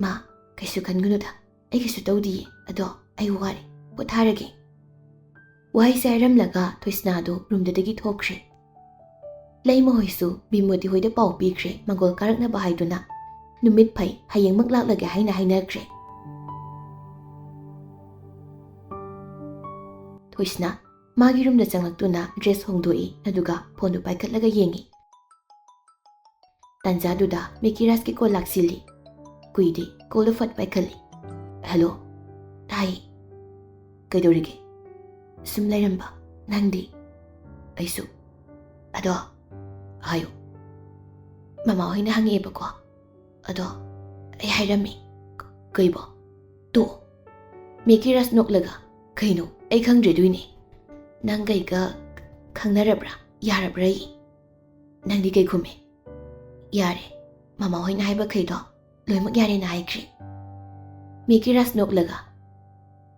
"ꯃꯥ, ꯀꯩꯁꯨ ꯈꯟꯒꯅꯨꯗ, ꯑꯩ ꯀꯩꯁꯨ ꯇꯧꯗꯤꯌꯦ꯫ ꯑꯗꯣ ꯑꯩ ꯋꯥꯔꯦ, ꯄꯣꯊꯥꯔꯒꯦ"꯫ ꯋꯥꯍꯩꯁꯦ ꯍꯥꯏꯔꯝꯂꯒ ꯊꯣꯏꯁꯅꯥꯗꯨ ꯔꯨꯝꯗꯨꯗꯒꯤ ꯊꯣꯛꯈ꯭ꯔꯦ꯫ ꯂꯩꯃ ꯍꯣꯏꯁꯨ ꯕꯤꯃꯣꯇꯤ ꯍꯣꯏꯗ ꯄꯥꯎ ꯄꯤꯈ꯭ꯔꯦ, ꯃꯪꯒꯣꯜ ꯀꯥꯔꯛꯅꯕ ꯍꯥꯏꯗꯨꯅ꯫ "ꯅꯨꯃꯤꯠ ꯐꯩ, ꯍꯌꯦꯡꯃꯛ ꯂꯥꯛꯂꯒꯦ" ꯍꯥꯏꯅ ꯍꯥꯏꯅꯈ꯭ꯔꯦ꯫ ꯊꯣꯏꯁꯅꯥ ꯃꯥꯒꯤ ꯔꯨꯝꯗ ꯆꯪꯂꯛꯇꯨꯅ ꯗ꯭ꯔꯦꯁ ꯍꯣꯡꯗꯣꯛꯏ, ꯑꯗꯨꯒ ꯐꯣꯟꯗꯨ ꯄꯥꯏꯈꯠꯂꯒ ꯌꯦꯡꯉꯤ꯫ ꯇꯥꯟꯖꯥꯗꯨꯗ ꯃꯦꯀꯤꯔꯥꯖꯀꯤ ꯀꯣꯜ ꯂꯥꯛꯁꯤꯜꯂꯤ꯫ ꯀꯨꯏꯗꯦ, ꯀꯣꯜꯗꯨ ꯐꯠ ꯄꯥꯏꯈꯠꯂꯤ꯫ "ꯍꯜꯂꯣ"꯫ "ꯇꯥꯏ"꯫ "ꯀꯩꯗꯧꯔꯤꯒꯦ?" "ꯁꯨꯝ ꯂꯩꯔꯝꯕ꯫ ꯅꯪꯗꯤ?" "ꯑꯩꯁꯨ"꯫ "ꯑꯗꯣ"꯫ "ꯍꯥꯏꯌꯨ"꯫ "ꯃꯃꯥ ꯍꯣꯏꯅ ꯍꯪꯉꯛꯑꯦꯕꯀꯣ꯫ ꯑꯗꯣ ꯑꯩ ꯍꯥꯏꯔꯝꯃꯤ"꯫ "ꯀ-, ꯀꯩꯕꯣ?" "ꯇꯣ"꯫ ꯃꯦꯀꯤꯔꯥꯖ ꯅꯣꯛꯂꯒ, "ꯀꯩꯅꯣ? ꯑꯩ ꯈꯪꯗ꯭ꯔꯦꯗꯣꯏꯅꯦ꯫ ꯅꯪ ꯀꯩꯒ ꯈꯪꯅꯔꯕ꯭ꯔꯥ? ꯌꯥꯔꯕ꯭ꯔꯥ ꯑꯩ?" "ꯅꯪꯗꯤ ꯀꯩ ꯈꯨꯝꯃꯦ?" "ꯌꯥꯔꯦ꯫ ꯃꯃꯥ ꯍꯣꯏꯅ ꯍꯥꯏꯕꯈꯩꯗꯣ ꯂꯣꯏꯅꯃꯛ ꯌꯥꯔꯦꯅ ꯍꯥꯏꯈ꯭ꯔꯦ"꯫ ꯃꯦꯀꯤꯔꯥꯖ ꯅꯣꯛꯂꯒ,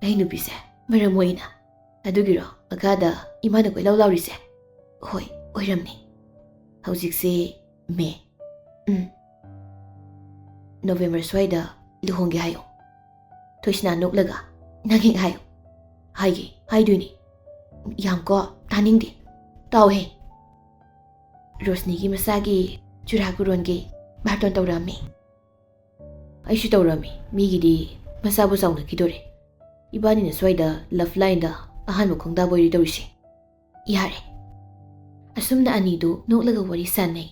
"ꯑꯩ ꯅꯨꯄꯤꯁꯦ ꯃꯔꯝ ꯃꯣꯛꯏꯅ꯫ ꯑꯗꯨꯒꯤꯔꯣ ꯃꯈꯥꯗ ꯏꯃꯥꯅ ꯀꯣꯏꯂꯥꯎ ꯂꯥꯎꯔꯤꯁꯦ?" "ꯍꯣꯏ, ꯑꯣꯏꯔꯝꯅꯤ꯫ ꯍꯧꯖꯤꯛꯁꯦ ꯃꯦ"꯫ "ꯎꯝ꯫ ꯅꯣꯕꯦꯝꯕꯔ ꯁ꯭ꯋꯥꯏꯗ ꯂꯨꯍꯣꯡꯒꯦ ꯍꯥꯏꯌꯣ"꯫ ꯊꯣꯏꯁꯅꯥ ꯅꯣꯛꯂꯒ, "ꯅꯪ ꯍꯦꯛ ꯍꯥꯏꯌꯨ"꯫ "ꯍꯥꯏꯒꯦ, ꯍꯥꯏꯗꯣꯏꯅꯤ꯫ ꯌꯥꯝ ꯀꯣ, ꯇꯥꯅꯤꯡꯗꯦ꯫ ꯇꯥꯎꯍꯦ"꯫ ꯔꯣꯁꯅꯤꯒꯤ ꯃꯆꯥꯒꯤ ꯆꯨꯔꯥꯀꯣꯔꯣꯟꯒꯤ ꯕꯥꯔꯇꯣꯟ ꯇꯧꯔꯛꯑꯝꯃꯤ꯫ ꯑꯩꯁꯨ ꯇꯧꯔꯝꯃꯤ꯫ ꯃꯤꯒꯤꯗꯤ ꯃꯆꯥꯕꯨ ꯆꯥꯎꯅꯈꯤꯗꯣꯔꯦ꯫ ꯏꯕꯥꯅꯤꯅ ꯁ꯭ꯋꯥꯏꯗ ꯂꯚ ꯂꯥꯏꯟꯗ ꯑꯍꯥꯟꯕ ꯈꯣꯡꯗꯥꯕ ꯑꯣꯏꯔꯤ ꯇꯧꯔꯤꯁꯦ꯫ ꯌꯥꯔꯦ꯫ ꯑꯁꯨꯝꯅ ꯑꯅꯤꯗꯨ ꯅꯣꯛꯂꯒ ꯋꯥꯔꯤ ꯁꯥꯟꯅꯩ꯫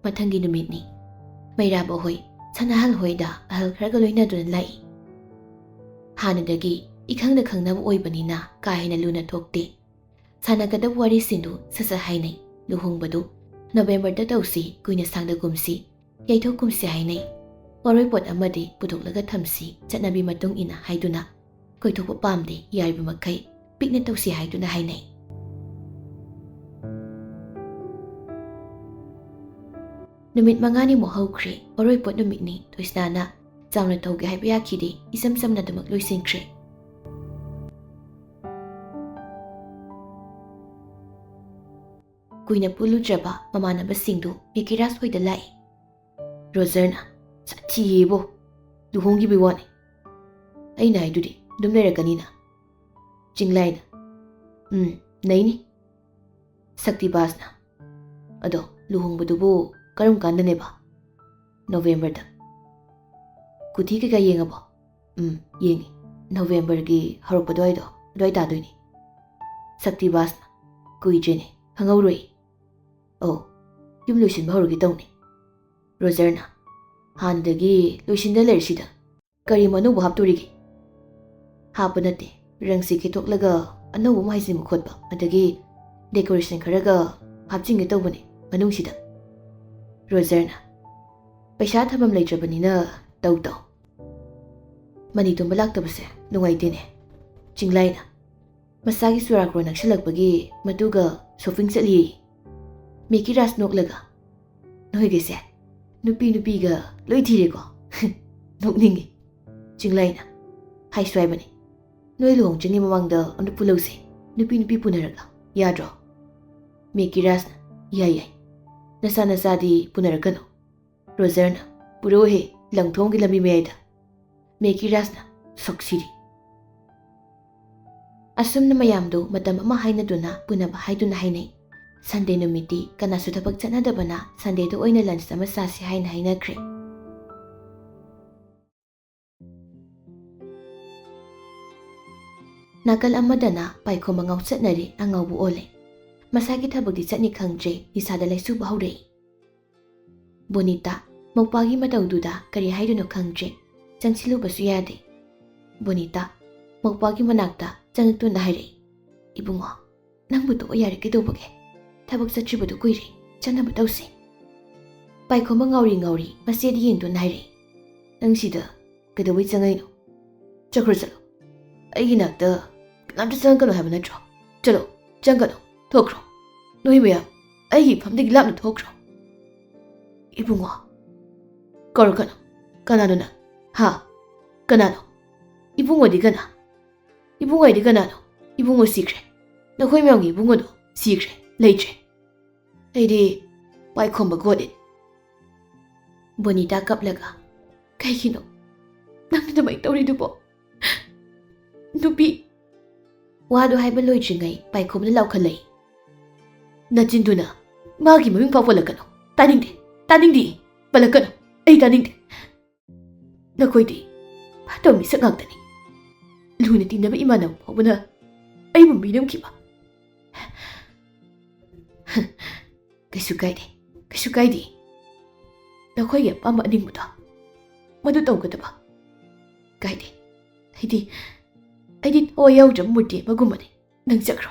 ꯃꯊꯪꯒꯤ ꯅꯨꯃꯤꯠꯅꯤ꯫ ꯃꯩꯔꯥꯕ ꯍꯣꯏ ꯁꯅꯥꯍꯜ ꯍꯣꯏꯗ ꯑꯍꯜ ꯈꯔꯒ ꯂꯣꯏꯅꯗꯨꯅ ꯂꯥꯛꯏ꯫ ꯍꯥꯟꯅꯗꯒꯤ ꯏꯈꯪꯗ ꯈꯪꯅꯕ ꯑꯣꯏꯕꯅꯤꯅ ꯀꯥ ꯍꯦꯟꯅ ꯂꯨꯅ ꯊꯣꯛꯇꯦ꯫ ꯁꯥꯟꯅꯒꯗꯕ ꯋꯥꯔꯤꯁꯤꯡꯗꯨ ꯁꯠ ꯁꯠ ꯍꯥꯏꯅꯩ꯫ ꯂꯨꯍꯣꯡꯕꯗꯨ ꯅꯕꯦꯝꯕꯔꯗ ꯇꯧꯁꯤ, ꯀꯨꯏꯅ ꯁꯥꯡꯗꯒꯨꯝꯁꯤ, ꯌꯩꯊꯣꯛꯀꯨꯝꯁꯤ ꯍꯥꯏꯅꯩ꯫ ꯋꯥꯔꯣꯏꯄꯣꯠ ꯑꯃꯗꯤ ꯄꯨꯊꯣꯛꯂꯒ ꯊꯝꯁꯤ, ꯆꯠꯅꯕꯤ ꯃꯇꯨꯡ ꯏꯟꯅ ꯍꯥꯏꯗꯨꯅ ꯀꯣꯏꯊꯣꯛꯄ ꯄꯥꯝꯗꯦ, ꯌꯥꯔꯤꯕ ꯃꯈꯩ ꯄꯤꯛꯅ ꯇꯧꯁꯤ ꯍꯥꯏꯗꯨꯅ ꯍꯥꯏꯅꯩ꯫ ꯅꯨꯃꯤꯠ ꯃꯉꯥꯅꯤꯃꯨꯛ ꯍꯧꯈ꯭ꯔꯦ꯫ ꯋꯥꯔꯣꯏꯄꯣꯠ ꯅꯨꯃꯤꯠꯅꯤ꯫ ꯇꯣꯏꯁꯅꯥꯅ ꯆꯥꯎꯅ ꯇꯧꯒꯦ ꯍꯥꯏꯕ ꯌꯥꯈꯤꯗꯦ꯫ ꯏꯆꯝ ꯆꯝꯅ ꯑꯗꯨꯃꯛ ꯂꯣꯏꯁꯤꯟꯈ꯭ꯔꯦ꯫ ꯀꯨꯏꯅ ꯄꯨꯜꯂꯨꯗ꯭ꯔꯕ ꯃꯃꯥꯟꯅꯕꯁꯤꯡꯗꯨ ꯃꯤꯀꯤꯔꯥꯖ ꯍꯣꯏꯗ ꯂꯥꯛꯏ꯫ ꯔꯣꯖꯔꯅ, "ꯁꯥꯊꯤꯌꯦꯕꯣ, ꯂꯨꯍꯣꯡꯈꯤꯕꯒꯤ ꯋꯥꯅꯤ꯫ ꯑꯩꯅ ꯍꯥꯏꯗꯨꯗꯤ ꯑꯗꯨꯝ ꯂꯩꯔꯛꯀꯅꯤꯅ꯫" ꯆꯤꯡꯂꯥꯏꯅ, "ꯎꯝ, ꯅꯩꯅꯤ꯫" ꯁꯛꯇꯤꯕꯥꯁꯅ, "ꯑꯗꯣ ꯂꯨꯍꯣꯡꯕꯗꯨꯕꯨ ꯀꯔꯝ ꯀꯥꯟꯗꯅꯦꯕ?" "ꯅꯣꯕꯦꯝꯕꯔꯗ꯫" "ꯀꯨꯊꯤ ꯀꯩꯀꯥ ꯌꯦꯡꯉꯕꯣ?" "ꯎꯝ, ꯌꯦꯡꯉꯤ꯫ ꯅꯣꯕꯦꯝꯕꯔꯒꯤ ꯍꯧꯔꯛꯄ ꯑꯗꯨꯋꯥꯏꯗꯣ, ꯑꯗꯨꯋꯥꯏ ꯇꯥꯗꯣꯏꯅꯤ꯫" ꯁꯛꯇꯤꯕꯥꯁꯅ, "ꯀꯨꯏꯗ꯭ꯔꯦꯅꯦ, ꯈꯪꯍꯧꯔꯣꯏ꯫" "ꯑꯧ, ꯌꯨꯝ ꯂꯣꯏꯁꯤꯟꯕ ꯍꯧꯔꯒꯦ ꯇꯧꯅꯤ꯫" ꯔꯣꯖꯔꯅ, "ꯍꯥꯟꯅꯗꯒꯤ ꯂꯣꯏꯁꯤꯟꯗ ꯂꯩꯔꯤꯁꯤꯗ ꯀꯔꯤ ꯑꯅꯧꯕ ꯍꯥꯞꯇꯣꯔꯤꯒꯦ?" "ꯍꯥꯞꯄ ꯅꯠꯇꯦ, ꯔꯪꯁꯤ ꯈꯦꯠꯇꯣꯛꯂꯒ ꯑꯅꯧꯕ ꯑꯃ ꯍꯩꯖꯤꯟꯕ ꯈꯣꯠꯄ, ꯑꯗꯒꯤ decoration ꯈꯔꯒ ꯍꯥꯞꯆꯤꯟꯒꯦ ꯇꯧꯕꯅꯦ ꯃꯅꯨꯡꯁꯤꯗ꯫" ꯔꯣꯖꯔꯅ, "ꯄꯩꯁꯥ ꯊꯝꯐꯝ ꯂꯩꯇ꯭ꯔꯕꯅꯤꯅ ꯇꯧ ꯇꯧ꯫" "ꯃꯅꯤ ꯇꯣꯝꯕ ꯂꯥꯛꯇꯕꯁꯦ ꯅꯨꯡꯉꯥꯏꯇꯦꯅꯦ꯫" ꯆꯤꯡꯂꯥꯏꯅ, "ꯃꯁꯥꯒꯤ ꯆꯨꯔꯥꯀꯣꯔꯣꯟ ꯅꯛꯁꯤꯜꯂꯛꯄꯒꯤ ꯃꯇꯨꯒ shopping ꯆꯠꯂꯤ꯫" ꯃꯤꯀꯤ ꯔꯥꯖ ꯅꯣꯛꯂꯒ, "ꯅꯣꯏꯒꯤꯁꯦ ꯅꯨꯄꯤ ꯅꯨꯄꯤꯒ ꯂꯣꯏ ꯊꯤꯔꯦꯀꯣ?" ꯅꯣꯛꯅꯤꯡꯉꯤ꯫ ꯆꯤꯡꯂꯥꯏꯅ, "ꯍꯥꯏꯁꯨ ꯍꯥꯏꯕꯅꯤ, ꯅꯣꯏ ꯂꯨꯍꯣꯡꯗ꯭ꯔꯤꯉꯩ ꯃꯃꯥꯡꯗ ꯑꯝꯇ ꯄꯨꯜꯂꯧꯁꯦ, ꯅꯨꯄꯤ ꯅꯨꯄꯤ ꯄꯨꯅꯔꯒ, ꯌꯥꯗ꯭ꯔꯣ?" ꯃꯤꯀꯤ ꯔꯥꯖꯅ, "ꯌꯥꯏ ꯌꯥꯏ, ꯅꯆꯥ ꯅꯆꯥꯗꯤ ꯄꯨꯅꯔꯛꯀꯅꯨ꯫" ꯔꯣꯖꯔꯅ, "ꯄꯨꯔꯛꯎꯍꯦ, ꯂꯪꯊꯣꯡꯒꯤ ꯂꯝꯕꯤ ꯃꯌꯥꯏꯗ꯫" ꯃꯦꯀꯤ ꯔꯥꯖꯅ, "ꯁꯛꯁꯤꯗꯤ꯫" ꯑꯁꯨꯝꯅ ꯃꯌꯥꯝꯗꯨ ꯃꯇꯝ ꯑꯃ ꯍꯥꯏꯅꯗꯨꯅ ꯄꯨꯅꯕ ꯍꯥꯏꯗꯨꯅ ꯍꯥꯏꯅꯩ꯫ ꯁꯟꯗꯦ ꯅꯨꯃꯤꯠꯇꯤ ꯀꯅꯥꯁꯨ ꯊꯕꯛ ꯆꯠꯅꯗꯕꯅ ꯁꯟꯗꯦꯗ ꯑꯣꯏꯅ lunch ꯑꯃ ꯆꯥꯁꯤ ꯍꯥꯏꯅ ꯍꯥꯏꯅꯈ꯭ꯔꯦ꯫ ꯅꯥꯀꯜ ꯑꯃꯗꯅ ꯄꯥꯏꯈꯣꯝꯕ ꯉꯥꯎꯆꯠꯅꯔꯦ, ꯑꯉꯥꯎꯕ ꯑꯣꯜꯂꯦ꯫ ꯃꯁꯥꯒꯤ ꯊꯕꯛꯇꯤ ꯆꯠꯅꯤ ꯈꯪꯗ꯭ꯔꯦ, ꯅꯤꯁꯥꯗ ꯂꯩꯆꯨꯕ ꯍꯧꯔꯛꯏ꯫ ꯕꯣꯅꯤꯇꯥ, ꯃꯧꯄꯥꯒꯤ ꯃꯇꯧꯗꯨꯗ ꯀꯔꯤ ꯍꯥꯏꯗꯣꯏꯅꯣ ꯈꯪꯗ꯭ꯔꯦ꯫ ꯆꯪꯁꯤꯜꯂꯨꯕꯁꯨ ꯌꯥꯗꯦ꯫ ꯕꯣꯅꯤꯇꯥ, ꯃꯧꯄꯥꯒꯤ ꯃꯅꯥꯛꯇ ꯆꯪꯉꯛꯇꯨꯅ ꯍꯥꯏꯔꯛꯏ, "ꯏꯕꯨꯡꯉꯣ, ꯅꯪꯕꯨ ꯇꯣꯛꯑ ꯌꯥꯔꯦ ꯀꯩꯗꯧꯕꯒꯦ? ꯊꯕꯛ ꯆꯠꯇ꯭ꯔꯤꯕꯗꯨ ꯀꯨꯏꯔꯦ, ꯆꯠꯅꯕ ꯇꯧꯁꯦ꯫ ꯄꯥꯏꯈꯣꯝꯕ ꯉꯥꯎꯔꯤ ꯉꯥꯎꯔꯤ ꯃꯆꯦꯗ ꯌꯦꯡꯗꯨꯅ ꯍꯥꯏꯔꯛꯏ, "ꯅꯪ ꯁꯤꯗ ꯀꯩꯗꯧꯕꯩ ꯆꯪꯉꯛꯏꯅꯣ? ꯆꯠꯈ꯭ꯔꯣ ꯆꯠꯂꯣ꯫ ꯑꯩꯒꯤ ꯅꯥꯛꯇ ꯀꯅꯥꯝꯇ ꯆꯪꯉꯛꯀꯅꯣ ꯍꯥꯏꯕ ꯅꯠꯇ꯭ꯔꯣ? ꯆꯠꯂꯣ, ꯆꯪꯒꯅꯨ, ꯊꯣꯛꯈ꯭ꯔꯣ꯫ ꯅꯣꯏ ꯃꯌꯥꯝ ꯑꯩꯒꯤ ꯏꯐꯝꯗꯒꯤ ꯂꯥꯞꯅ ꯊꯣꯛꯈ꯭ꯔꯣ꯫" "ꯏꯕꯨꯡꯉꯣ"꯫ "ꯀꯧꯔꯛꯀꯅꯨ꯫ ꯀꯅꯥꯅꯣ ꯅꯪ? ꯍꯥ? ꯀꯅꯥꯅꯣ? ꯏꯕꯨꯡꯉꯣꯗꯤ ꯀꯅꯥ? ꯏꯕꯨꯡꯉꯣ ꯍꯥꯏꯗꯤ ꯀꯅꯥꯅꯣ? ꯏꯕꯨꯡꯉꯣ ꯁꯤꯈ꯭ꯔꯦ꯫ ꯅꯈꯣꯏ ꯃꯌꯥꯝꯒꯤ ꯏꯕꯨꯡꯉꯣꯗꯣ ꯁꯤꯈ꯭ꯔꯦ, ꯂꯩꯇ꯭ꯔꯦ꯫ ꯑꯩꯗꯤ ꯄꯥꯏꯈꯣꯝꯕ ꯒꯣꯠꯅꯤ꯫" ꯕꯣꯅꯤꯇꯥ ꯀꯞꯂꯒ, "ꯀꯩꯒꯤꯅꯣ ꯅꯪꯅ ꯑꯗꯨꯃꯥꯏꯅ ꯇꯧꯔꯤꯗꯨꯕꯣ? ꯅꯨꯄꯤ!" ꯋꯥꯗꯨ ꯍꯥꯏꯕ ꯂꯣꯏꯗ꯭ꯔꯤꯉꯩ ꯄꯥꯏꯈꯣꯝꯅ ꯂꯥꯎꯈꯠꯂꯛꯏ, "ꯅꯆꯤꯟꯗꯨꯅ ꯃꯥꯒꯤ ꯃꯃꯤꯡ ꯐꯥꯎ ꯄꯜꯂꯛꯀꯅꯨ꯫ ꯇꯥꯅꯤꯡꯗꯦ, ꯇꯥꯅꯤꯡꯗꯦ꯫ ꯄꯜꯂꯛꯀꯅꯨ꯫ ꯑꯩ ꯇꯥꯅꯤꯡꯗꯦ꯫ ꯅꯈꯣꯏꯗꯤ ꯐꯠꯇꯕ ꯃꯤꯁꯛ ꯉꯥꯛꯇꯅꯤ꯫ ꯂꯨꯅ ꯇꯤꯟꯅꯕ ꯏꯃꯥꯟꯅꯕ ꯐꯥꯎꯕꯅ ꯑꯩꯕꯨ ꯃꯤꯔꯝꯈꯤꯕ꯫" "ꯀꯩꯁꯨ ꯀꯥꯏꯗꯦ, ꯀꯩꯁꯨ ꯀꯥꯏꯗꯦ꯫ ꯅꯈꯣꯏꯒꯤ ꯑꯄꯥꯝꯕ ꯑꯅꯤꯡꯕꯗꯣ ꯃꯗꯨ ꯇꯧꯒꯗꯕ꯫ ꯀꯥꯏꯗꯦ꯫ ꯑꯩꯗꯤ, ꯑꯩꯗꯤ ꯊꯋꯥꯏ ꯌꯥꯎꯗ꯭ꯔꯕ ꯃꯨꯔꯇꯤ ꯑꯃꯒꯨꯝꯕꯅꯤ꯫ ꯅꯪ ꯆꯠꯈ꯭ꯔꯣ꯫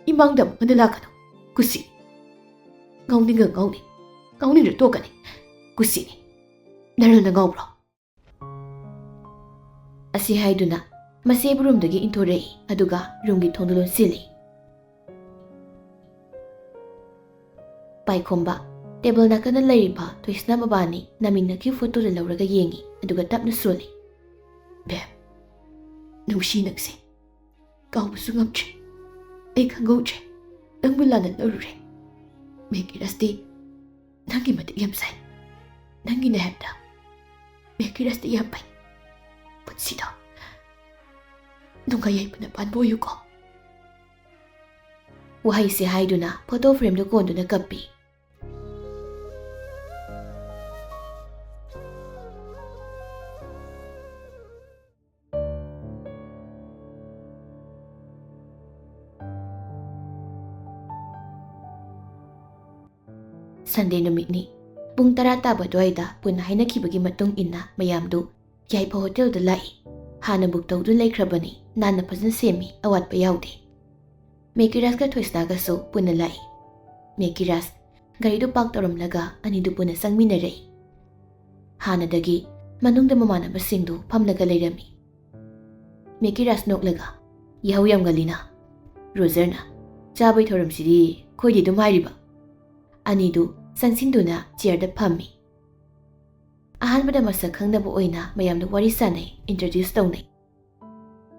ꯏꯃꯥꯡꯗ ꯑꯃꯨꯛ ꯍꯟꯅ ꯂꯥꯛꯀꯅꯨ꯫ ꯀꯨꯁꯤ꯫ ꯉꯥꯎꯅꯤꯡꯉ ꯉꯥꯎꯅꯤ, ꯉꯥꯎꯅꯤꯡꯗ꯭ꯔ ꯇꯣꯛꯀꯅꯤ꯫ ꯀꯨꯁꯤꯅꯤ꯫ ꯅꯔꯜꯅ ꯉꯥꯎꯕ꯭ꯔꯣ?" ꯑꯁꯤ ꯍꯥꯏꯗꯨꯅ ꯃꯆꯦꯕꯨ ꯔꯨꯝꯗꯒꯤ ꯏꯟꯊꯣꯔꯛꯏ, ꯑꯗꯨꯒ ꯔꯨꯝꯒꯤ ꯊꯣꯡꯗꯨ ꯂꯣꯟꯁꯤꯜꯂꯤ꯫ ꯄꯥꯏꯈꯣꯝꯕ, ꯇꯦꯕꯜ ꯅꯥꯀꯟꯗ ꯂꯩꯔꯤꯕ ꯊꯣꯏꯁꯅꯥ ꯃꯕꯥꯅꯤ ꯅꯥꯃꯤꯟꯅꯈꯤꯕ ꯐꯣꯇꯣꯗ ꯂꯧꯔꯒ ꯌꯦꯡꯉꯤ, ꯑꯗꯨꯒ ꯇꯞꯅ ꯁꯣꯜꯂꯤ, "ꯕꯦꯝ, ꯅꯨꯡꯁꯤ ꯅꯪꯁꯦ꯫ ꯀꯥꯎꯕꯁꯨ ꯉꯝꯗ꯭ꯔꯦ꯫ ꯑꯩ ꯈꯪꯍꯧꯗ꯭ꯔꯦ꯫ ꯅꯪꯕꯨ ꯂꯥꯟꯅ ꯂꯧꯔꯨꯔꯦ꯫ ꯃꯦꯀꯤꯔꯁꯇꯤ ꯅꯪꯒꯤ ꯃꯇꯤꯛ ꯌꯥꯝ ꯆꯥꯏ꯫ ꯅꯪꯒꯤꯅꯦ ꯍꯥꯏꯕꯗ ꯃꯦꯀꯤꯔꯁꯇꯤ ꯌꯥꯝ ꯐꯩ꯫ ꯄꯨꯟꯁꯤꯗꯣ ꯅꯨꯡꯉꯥꯏ ꯌꯥꯏꯐꯅ ꯄꯥꯟꯕ ꯑꯣꯏꯌꯨꯀꯣ꯫" ꯋꯥꯍꯩꯁꯦ ꯍꯥꯏꯗꯨꯅ ꯐꯣꯇꯣ ꯐ꯭ꯔꯦꯝꯗꯨ ꯀꯣꯟꯗꯨꯅ ꯀꯞꯄꯤ꯫ ꯁꯟꯗꯦ ꯅꯨꯃꯤꯠꯅꯤ꯫ ꯄꯨꯡ ꯇꯔꯥ ꯇꯥꯕ ꯑꯗꯨꯋꯥꯏꯗ ꯄꯨꯟꯅ ꯍꯥꯏꯅꯈꯤꯕꯒꯤ ꯃꯇꯨꯡ ꯏꯟꯅ ꯃꯌꯥꯝꯗꯨ ꯌꯥꯏꯐ ꯍꯣꯇꯦꯜꯗ ꯂꯥꯛꯏ꯫ ꯍꯥꯟꯅ ꯕꯨꯛ ꯇꯧꯗꯨꯅ ꯂꯩꯈ꯭ꯔꯕꯅꯤ, ꯅꯥꯟꯅ ꯐꯖꯅ ꯁꯦꯝꯃꯤ, ꯑꯋꯥꯠꯄ ꯌꯥꯎꯗꯦ꯫ ꯃꯦꯀꯤꯔꯥꯖꯀ ꯊꯣꯏꯁꯅꯥꯒꯁꯨ ꯄꯨꯟꯅ ꯂꯥꯛꯏ꯫ ꯃꯦꯀꯤꯔꯥꯖ ꯒꯥꯔꯤꯗꯨ ꯄꯥꯔꯛ ꯇꯧꯔꯝꯂꯒ ꯑꯅꯤꯗꯨ ꯄꯨꯟꯅ ꯆꯪꯃꯤꯟꯅꯔꯛꯏ꯫ ꯍꯥꯟꯅꯗꯒꯤ ꯃꯅꯨꯡꯗ ꯃꯃꯥꯟꯅꯕꯁꯤꯡꯗꯨ ꯐꯝꯂꯒ ꯂꯩꯔꯝꯃꯤ꯫ ꯃꯦꯀꯤꯔꯥꯖ ꯅꯣꯛꯂꯒ, "ꯌꯥꯍꯧ ꯌꯥꯝ ꯉꯜꯂꯤꯅ꯫ ꯔꯣꯖꯔꯅ ꯆꯥꯕꯩ ꯊꯧꯔꯝꯁꯤꯗꯤ ꯑꯩꯈꯣꯏꯗꯤ ꯑꯗꯨꯝ ꯍꯥꯏꯔꯤꯕ?" ꯑꯅꯤꯗꯨ ꯆꯪꯁꯤꯟꯗꯨꯅ ꯆꯤꯌꯔꯗ ꯐꯝꯃꯤ꯫ ꯑꯍꯥꯟꯕꯗ ꯃꯁꯛ ꯈꯪꯅꯕ ꯑꯣꯏꯅ ꯃꯌꯥꯝꯗ ꯋꯥꯔꯤ ꯁꯥꯟꯅꯩ, ꯏꯟꯇ꯭ꯔꯣꯗ꯭ꯌꯨꯁ ꯇꯧꯅꯩ꯫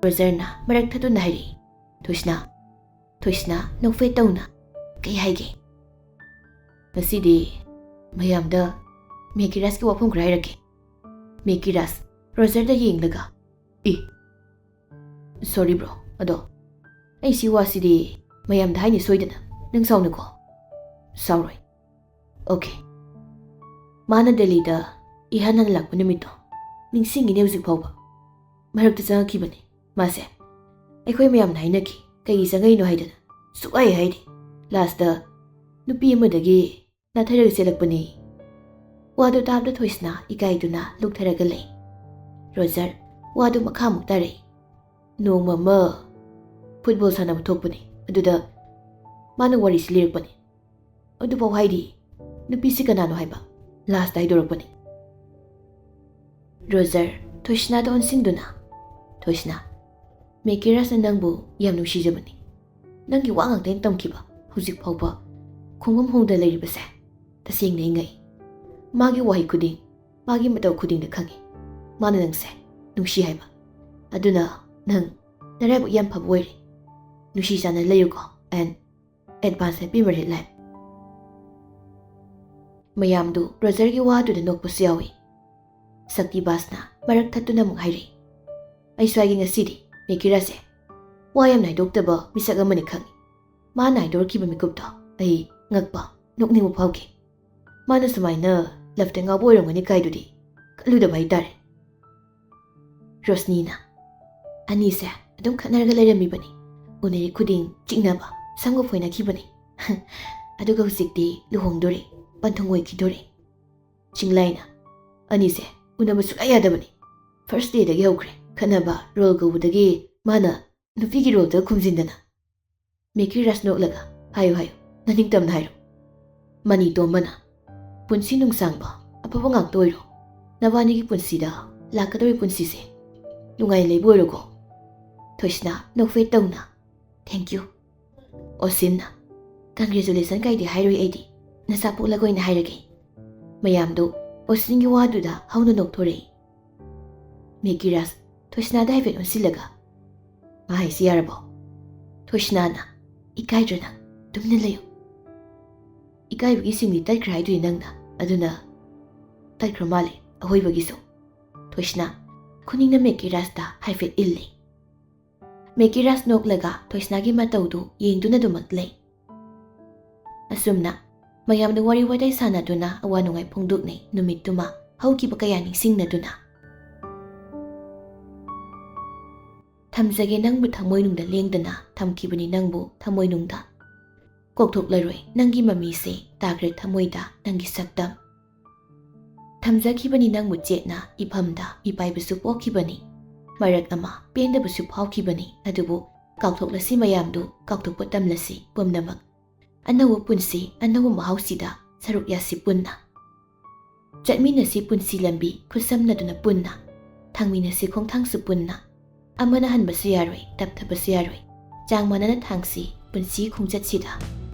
ꯔꯣꯖꯔꯅ ꯃꯔꯛ ꯊꯠꯇꯨꯅ ꯍꯥꯏꯔꯛꯏ, "ꯊꯣꯏꯁꯅꯥ, ꯊꯣꯏꯁꯅꯥ ꯅꯣꯛꯐꯦꯠ ꯇꯧꯅ ꯀꯩ ꯍꯥꯏꯒꯦ?" "ꯉꯁꯤꯗꯤ ꯃꯌꯥꯝꯗ ꯃꯦꯀꯤꯔꯥꯖꯀꯤ ꯋꯥꯐꯝ ꯈꯔ ꯍꯥꯏꯔꯛꯀꯦ꯫" ꯃꯦꯀꯤꯔꯥꯖ ꯔꯣꯖꯔꯗ ꯌꯦꯡꯂꯒ, "ꯏ, ꯁꯣꯔꯤ ꯕ꯭ꯔꯣ, ꯑꯗꯣ ꯑꯩ ꯁꯤ ꯋꯥꯁꯤꯗꯤ ꯃꯌꯥꯝꯗ ꯍꯥꯏꯅꯤ ꯁꯣꯏꯗꯅ, ꯅꯪ ꯁꯥꯎꯅꯨꯀꯣ꯫" "ꯁꯥꯎꯔꯣꯏ꯫ ꯑꯣꯀꯦ꯫ ꯃꯥꯅ ꯗꯦꯜꯂꯤꯗ ꯏꯍꯥꯟ ꯍꯥꯟꯅ ꯂꯥꯛꯄ ꯅꯨꯃꯤꯠꯇꯣ ꯅꯤꯡꯁꯤꯡꯉꯤꯅꯦ ꯍꯧꯖꯤꯛ ꯐꯥꯎꯕ꯫ ꯃꯔꯛꯇ ꯆꯪꯉꯛꯈꯤꯕꯅꯦ ꯃꯥꯁꯦ꯫ ꯑꯩꯈꯣꯏ ꯃꯌꯥꯝꯅ ꯍꯥꯏꯅꯈꯤ, ꯀꯩꯒꯤ ꯆꯪꯉꯛꯏꯅꯣ ꯍꯥꯏꯗꯅ꯫ ꯁꯨꯛꯍꯥꯏ ꯍꯥꯏꯗꯦ꯫ ꯂꯥꯁꯇ ꯅꯨꯄꯤ ꯑꯃꯗꯒꯤ ꯅꯥꯊꯩꯔꯒ ꯆꯦꯜꯂꯛꯄꯅꯦ꯫" ꯋꯥꯗꯨ ꯇꯥꯕꯗ ꯊꯣꯏꯁꯅꯥ ꯏꯀꯥꯏꯗꯨꯅ ꯂꯨꯞꯊꯔꯒ ꯂꯩ꯫ ꯔꯣꯖꯔ ꯋꯥꯗꯨ ꯃꯈꯥꯃꯨꯛ ꯇꯥꯔꯛꯏ꯫ "ꯅꯣꯡꯃ ꯑꯃ ꯐꯨꯠꯕꯣꯜ ꯁꯥꯟꯅꯕ ꯊꯣꯛꯄꯅꯦ, ꯑꯗꯨꯗ ꯃꯥꯅ ꯋꯥꯔꯤꯁꯤ ꯂꯤꯔꯛꯄꯅꯦ꯫ ꯑꯗꯨꯐꯥꯎ ꯍꯥꯏꯗꯤ ꯅꯨꯄꯤꯁꯤ ꯀꯅꯥꯅꯣ ꯍꯥꯏꯕ, ꯂꯥꯁꯇ ꯍꯥꯏꯗꯣꯔꯛꯄꯅꯦ꯫" ꯔꯣꯖꯔ ꯊꯣꯏꯁꯅꯥꯗ ꯑꯣꯟꯁꯤꯟꯗꯨꯅ, "ꯊꯣꯏꯁꯅꯥ, ꯃꯦꯀꯤꯔꯥꯖꯅ ꯅꯪꯕꯨ ꯌꯥꯝ ꯅꯨꯡꯁꯤꯖꯕꯅꯤ꯫ ꯅꯪꯒꯤ ꯋꯥ ꯉꯥꯛꯇ ꯑꯩꯅ ꯇꯝꯈꯤꯕ, ꯍꯧꯖꯤꯛ ꯐꯥꯎꯕ ꯈꯣꯡꯐꯝ ꯍꯣꯡꯗ ꯂꯩꯔꯤꯕꯁꯦ ꯇꯁꯦꯡꯅ ꯑꯩ ꯉꯛꯏ꯫ ꯃꯥꯒꯤ ꯋꯥꯍꯩ ꯈꯨꯗꯤꯡ, ꯃꯥꯒꯤ ꯃꯇꯧ ꯈꯨꯗꯤꯡꯗ ꯈꯪꯉꯤ ꯃꯥꯅ ꯅꯪꯁꯦ ꯅꯨꯡꯁꯤ ꯍꯥꯏꯕ꯫ ꯑꯗꯨꯅ ꯅꯪ ꯅꯔꯥꯏꯕꯛ ꯌꯥꯝ ꯐꯕ ꯑꯣꯏꯔꯦ꯫ ꯅꯨꯡꯁꯤ ꯆꯥꯟꯅ ꯂꯩꯌꯨꯀꯣ, and advance happy married life꯫" ꯃꯌꯥꯝꯗꯨ ꯔꯣꯖꯔꯒꯤ ꯋꯥꯗꯨꯗ ꯅꯣꯛꯄꯁꯨ ꯌꯥꯎꯏ꯫ ꯁꯛꯇꯤꯕꯥꯁꯅ ꯃꯔꯛ ꯊꯠꯇꯨꯅ ꯑꯃꯨꯛ ꯍꯥꯏꯔꯛꯏ, "ꯑꯩꯁꯨ ꯍꯥꯏꯒꯦ, ꯉꯁꯤꯗꯤ ꯃꯦꯀꯤꯔꯥꯁꯦ ꯋꯥ ꯌꯥꯝꯅ ꯍꯥꯏꯗꯣꯛꯇꯕ ꯃꯤꯁꯛ ꯑꯃꯅꯤ ꯈꯪꯉꯤ꯫ ꯃꯥꯅ ꯍꯥꯏꯗꯣꯔꯛꯈꯤꯕ ꯃꯤꯀꯨꯞꯇꯣ ꯑꯩ ꯉꯛꯄ, ꯅꯣꯛꯅꯤꯡꯕ ꯐꯥꯎꯈꯤ꯫ ꯃꯥꯅ ꯁꯨꯃꯥꯏꯅ ꯂꯞꯇ ꯉꯥꯎꯕ ꯑꯣꯏꯔꯝꯒꯅꯤ ꯀꯥꯏꯗꯨꯗꯤ ꯈꯜꯂꯨꯗꯕ ꯍꯥꯏꯇꯥꯔꯦ꯫" ꯔꯣꯁꯅꯤꯅ, "ꯑꯅꯤꯁꯦ ꯑꯗꯨꯝ ꯈꯠꯅꯔꯒ ꯂꯩꯔꯝꯃꯤꯕꯅꯤ꯫ ꯎꯅꯔꯤ ꯈꯨꯗꯤꯡ ꯆꯤꯛꯅꯕ, ꯁꯝꯒ ꯐꯣꯏꯅꯈꯤꯕꯅꯤ꯫ ꯑꯗꯨꯒ ꯍꯧꯖꯤꯛꯇꯤ ꯂꯨꯍꯣꯡꯗꯣꯔꯦ, ꯄꯟꯊꯨꯡ ꯑꯣꯏꯈꯤꯗꯣꯔꯦ꯫" ꯆꯤꯡꯂꯥꯏꯅ, "ꯑꯅꯤꯁꯦ ꯎꯅꯕ ꯁꯨꯛꯌꯥ ꯌꯥꯗꯕꯅꯤ꯫ ꯐꯥꯔꯁ ꯗꯦꯗꯒꯤ ꯍꯧꯈ꯭ꯔꯦ ꯈꯠꯅꯕ, ꯔꯣꯜ ꯀꯧꯕꯗꯒꯤ ꯃꯥꯅ ꯅꯨꯄꯤꯒꯤ ꯔꯣꯜꯗ ꯈꯨꯝꯖꯤꯟꯗꯅ꯫" ꯃꯦꯀꯤꯔꯥꯁ ꯅꯣꯛꯂꯒ, "ꯍꯥꯏꯌꯨ, ꯍꯥꯏꯌꯨ, ꯅꯅꯤꯡꯇꯝꯅ ꯍꯥꯏꯔꯣ꯫ ꯃꯅꯤ ꯇꯣꯝꯕꯅ, "ꯄꯨꯟꯁꯤ ꯅꯨꯡꯁꯥꯡꯕ, ꯑꯐꯕ ꯉꯥꯛꯇ ꯑꯣꯏꯔꯣ꯫ ꯅꯕꯥꯅꯤꯒꯤ ꯄꯨꯟꯁꯤꯗ ꯂꯥꯛꯀꯗꯧꯔꯤ ꯄꯨꯟꯁꯤꯁꯦ ꯅꯨꯡꯉꯥꯏꯅ ꯂꯩꯕ ꯑꯣꯏꯔꯣꯀꯣ꯫" ꯊꯣꯏꯁꯅꯥ ꯅꯣꯛꯐꯦꯠ ꯇꯧꯅ, "Thank you꯫" ꯑꯣꯁꯤꯟꯅ, "Congratulation ꯀꯥꯏꯗꯤ ꯍꯥꯏꯔꯣꯏ ꯑꯩꯗꯤ, ꯅꯆꯥ ꯄꯣꯛꯂꯒ ꯑꯣꯏꯅ ꯍꯥꯏꯔꯒꯦ꯫" ꯃꯌꯥꯝꯗꯨ ꯑꯣꯁꯤꯟꯒꯤ ꯋꯥꯗꯨꯗ ꯍꯧꯅ ꯅꯣꯛꯊꯣꯔꯛꯏ꯫ ꯃꯦꯀꯤꯔꯥꯖ ꯊꯣꯏꯁꯅꯥꯗ ꯍꯥꯏꯐꯦꯠ ꯑꯣꯟꯁꯤꯜꯂꯒ, "ꯃꯥ ꯍꯥꯏꯁꯤ ꯌꯥꯔꯕꯣ?" ꯊꯣꯏꯁꯅꯥꯅ, "ꯏꯀꯥꯏꯗ꯭ꯔꯣ ꯅꯪ? ꯇꯨꯃꯤꯟꯅ ꯂꯩꯌꯨ꯫" "ꯏꯀꯥꯏꯕꯒꯤ ꯁꯤꯡꯗꯤ ꯇꯠꯈ꯭ꯔꯦ ꯍꯥꯏꯗꯨꯗꯤ ꯅꯪꯅ, ꯑꯗꯨꯅ ꯇꯠꯈ꯭ꯔ ꯃꯥꯜꯂꯦ ꯑꯍꯣꯏꯕꯒꯤꯁꯨ꯫" ꯊꯣꯏꯁꯅꯥ ꯈꯨꯅꯤꯡꯅ ꯃꯦꯀꯤꯔꯥꯖꯇ ꯍꯥꯏꯐꯦꯠ ꯏꯜꯂꯤ꯫ ꯃꯦꯀꯤꯔꯥꯖ ꯅꯣꯛꯂꯒ ꯊꯣꯏꯁꯅꯥꯒꯤ ꯃꯇꯧꯗꯨ ꯌꯦꯡꯗꯨꯅ ꯑꯗꯨꯃꯛ ꯂꯩ꯫ ꯑꯁꯨꯝꯅ ꯃꯌꯥꯝꯗ ꯋꯥꯔꯤ ꯋꯥꯇꯥꯏ ꯁꯥꯟꯅꯗꯨꯅ ꯑꯋꯥ ꯅꯨꯡꯉꯥꯏ ꯐꯣꯡꯗꯣꯛꯅꯩ ꯅꯨꯃꯤꯠꯇꯨꯃ ꯍꯧꯈꯤꯕ ꯀꯌꯥ ꯅꯤꯡꯁꯤꯡꯅꯗꯨꯅ꯫ "ꯊꯝꯖꯒꯦ ꯅꯪꯕꯨ ꯊꯃꯣꯏꯅꯨꯡꯗ ꯂꯦꯡꯗꯅ, ꯊꯝꯈꯤꯕꯅꯤ ꯅꯪꯕꯨ ꯊꯃꯣꯏꯅꯨꯡꯗ꯫ ꯀꯣꯛꯊꯣꯛꯂꯔꯣꯏ ꯅꯪꯒꯤ ꯃꯃꯤꯁꯦ, ꯇꯥꯈ꯭ꯔꯦ ꯊꯃꯣꯏꯗ ꯅꯪꯒꯤ ꯁꯛꯇꯝ꯫ ꯊꯝꯖꯈꯤꯕꯅꯤ ꯅꯪꯕꯨ ꯆꯦꯠꯅ ꯏꯐꯝꯗ, ꯃꯤꯄꯥꯏꯕꯁꯨ ꯄꯣꯛꯈꯤꯕꯅꯤ꯫ ꯃꯔꯛ ꯑꯃ ꯄꯦꯟꯗꯕꯁꯨ ꯐꯥꯎꯈꯤꯕꯅꯤ, ꯑꯗꯨꯕꯨ ꯀꯥꯎꯊꯣꯛꯂꯁꯤ ꯃꯌꯥꯝꯗꯨ, ꯀꯥꯎꯊꯣꯛꯄ ꯇꯝꯂꯁꯤ ꯄꯨꯝꯅꯃꯛ꯫ ꯑꯅꯧꯕ ꯄꯨꯟꯁꯤ, ꯑꯅꯧꯕ ꯃꯍꯥꯎꯁꯤꯗ ꯁꯔꯨꯛ ꯌꯥꯁꯤ ꯄꯨꯟꯅ꯫ ꯆꯠꯃꯤꯟꯅꯁꯤ ꯄꯨꯟꯁꯤ ꯂꯝꯕꯤ ꯈꯨꯠꯁꯝꯅꯗꯨꯅ ꯄꯨꯟꯅ꯫ ꯊꯥꯡꯃꯤꯟꯅꯁꯤ ꯈꯣꯡꯊꯥꯡꯁꯨ ꯄꯨꯟꯅ꯫ ꯑꯃꯅ ꯍꯟꯕꯁꯨ ꯌꯥꯔꯣꯏ, ꯇꯞꯊꯕꯁꯨ ꯌꯥꯔꯣꯏ꯫ ꯆꯥꯡ ꯃꯥꯟꯅꯅ ꯊꯥꯡꯁꯤ ꯄꯨꯟꯁꯤ ꯈꯣꯡꯆꯠꯁꯤꯗ꯫"